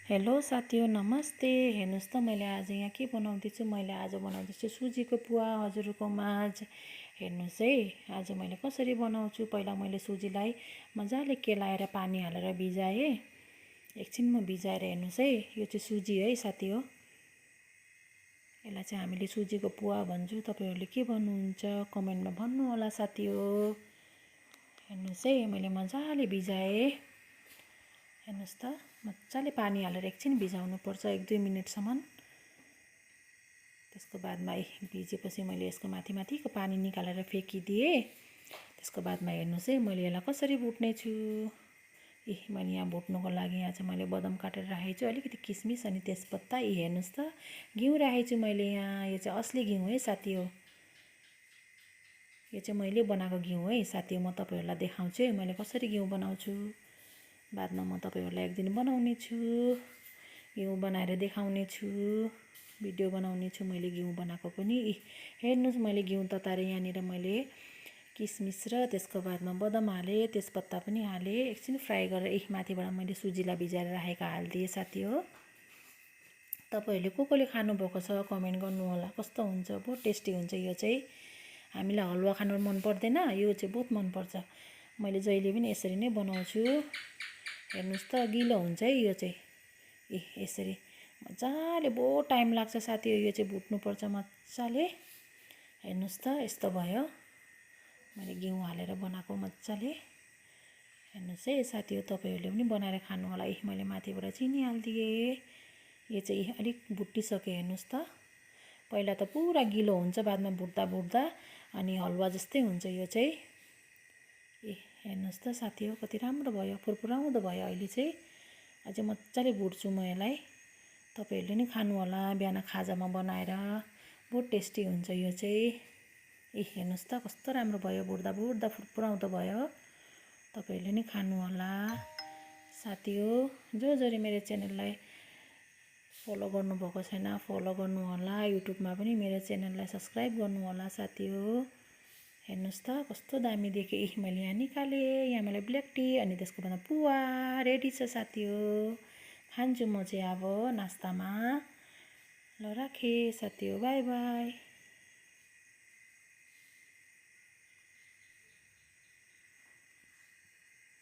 Hello साथीहरु नमस्ते। हेर्नुस् त मैले आज यहाँ के बनाउँदैछु। मैले आज बनाउँदैछु सुजीको पुवा हजुरको माझ। हेर्नुस् है आज मैले कसरी बनाउँछु। पहिला मैले सुजीलाई मजाले केलाएर पानी हालेर भिजाए। एकछिन म भिजाएर हेर्नुस् है, यो चाहिँ सुजी है साथी हो। यसलाई चाहिँ हामीले सुजीको पुवा भन्छौँ। तपाईहरुले के भन्नुहुन्छ कमेन्टमा भन्नु होला साथी हो। हेर्नुस् है मैले मजाले भिजाए। हेर्नुस् त मजाले पानी हालेर एकछिन भिजाउनु पर्छ 1-2 मिनेटसम्म। त्यसको बादमा भिजेपछि मैले यसको माथिको पानी निकालेर फ्याँकिदिए। त्यसको बादमा हेर्नुस् है मैले यसलाई कसरी भुट्ने छु। मैले यहाँ भुट्नुको लागि यहाँ चाहिँ मैले बदाम काटेर राखेको छु, अलिकति किसमिस अनि तेजपत्ता। हेर्नुस् त घिउ राखेको छु मैले यहाँ। यो चाहिँ असली घिउ है साथी हो। यो चाहिँ मैले बनाएको घिउ है साथी हो। म तपाईहरुलाई देखाउँछु है मैले कसरी घिउ बनाउँछु। बादमा म तपाईहरुलाई एक दिन बनाउने छु, घिउ बनाएर देखाउने छु, भिडियो बनाउने छु मैले घिउ बनाएको पनि। हेर्नुस् मैले घिउ ततारे यहाँनिर मैले किसमिस र त्यसको बादमा बदाम हाले, तेजपत्ता पनि हाले। एकछिन फ्राई गरेर माथिबाट मैले सुजीलाई भिजाएर राखेको हाल्दिए साथी हो। तपाईहरुले कोले खानु भएको छ कमेन्ट गर्नु होला। कस्तो हुन्छ, बहुत टेस्टी हुन्छ यो चाहिँ। हामीलाई हलुवा खानु मन पर्दैन, यो चाहिँ बहुत मन पर्छ। मैले जहिले पनि यसरी नै बनाउँछु। हेर्नुस् त गिलो हुन्छ है यो चाहिँ। यसरी मजाले बहुत टाइम लाग्छ साथी हो। यो चाहिँ भुट्नु पर्छ मजाले। हेर्नुस् त यस्तो भयो। मैले घिउ हालेर बनाएको मजाले। हेर्नुस् है साथी हो तपाईहरुले पनि बनाएर खानु होला। मैले माथिबाट चिनी हाल्दिए। यो चाहिँ अलिक भुटिसक्यो हेर्नुस् त। पहिला त पुरा गिलो हुन्छ, बादमा भुट्दा अनि हलुवा जस्तै हुन्छ यो चाहिँ। हेर्नुस् त साथी हो कति राम्रो भयो, फुरफुराउँदो भयो अहिले चाहिँ। अझै मजाले भुट्छु म यसलाई। तपाईहरुले नि खानु होला बिहान खाजामा बनाएर, बहुत टेस्टी हुन्छ यो चाहिँ। हेर्नुस् त कस्तो राम्रो भयो, भुट्दा फुरफुराउँदो भयो। तपाईहरुले नि खानु होला साथी हो। जसले मेरो च्यानललाई फलो गर्नुभएको छैन फलो गर्नु होला। युट्युबमा पनि मेरो च्यानललाई सब्स्क्राइब गर्नु होला साथी हो। हेर्नुस् त कस्तो दामी देख्यो। मैले यहाँ निकालेँ, यहाँ मैले ब्ल्याक टी अनि त्यसको बादमा पुवा रेडी छ साथी हो। खान्छु म चाहिँ अब नास्तामा। ल राखेँ साथी हो, बाई बाई।